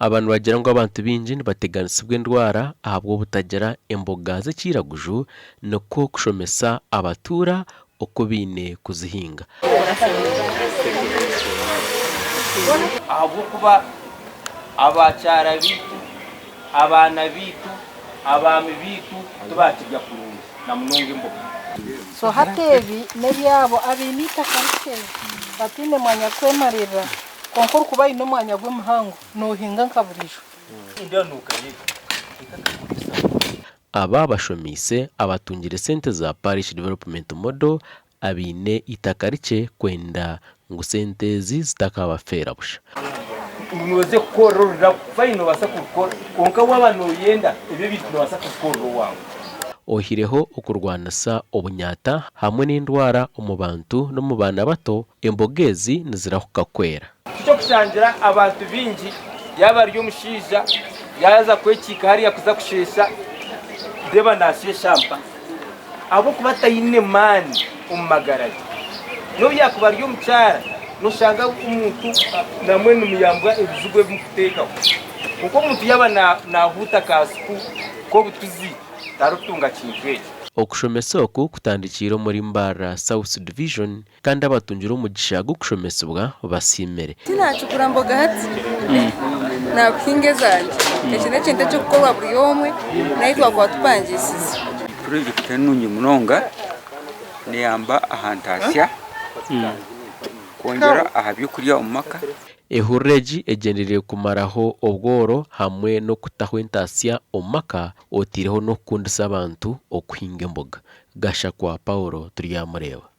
Aba nibagira ngu abantu baingi nibateganisibwa endwara ahabw'obutagira emboga z'ekiiraguju nikwo kushomesa abatuura oku baine kuzihinga. Ahabw'okuba abakyara baitu, abaana baitu, abaami baitu tibaakirya kurungi, na munonga emboga. So hati ebi n'ebyabo abaine eitaka rikye bataine mwanya kwemaririra kwonka orikuba aine omwanya gwe muhango nohinga nka buriijo. Aba bashomeise abatungire sente za Parish Development Model abaine eitaka rikye kwenda ngu sente ezi zitakabafeera busha. Ngu nooze kukorera orurabo, fine noobaasa kurukora kwonka waaba nooyenda ebyo ebintu noobaasa kubikorera owaawe. Oihireho okurwanisa obunyata hamwe n'endwara omu bantu n'omu baana bato, emboga ezi nizirahuka kwera. Tiky'okushangira abantu baingi yaaba ari omushaija yaaza kwekiika hariya kuza kusheesha, reeba naasheesha mpa ahabw'okuba taine maani omu magara ge. N'obu yaakuba ari omukyara, nooshanga omuntu namwe nimuyambwa ebizibu ebi murikuteekaho. Kwonka omuntu yaaba naahuuta kaasuku k'obutuzi, tarikutunga kintu ekyo. Okushomesa oku kutandikiire omuri Mbarara South Division Kandi abatungire omugisha gw'okushomesibwa basiimire. Tinakigura mboga hati, nakuhinga ezangye. Eki n'ekintu ekirikukorwa buri omwe nahi twakuba tupangisize. Purojekiti ni nungi munonga neyamba aha ntaasya, kwongyera aha by'okurya omu maka. Ehurura egi egyendereire kumaraho obworo hamwe n'okutaho entaasya omu maka oteireho n'okukundisa abantu okuhinga emboga. Gashakwa Paul Turyamureeba.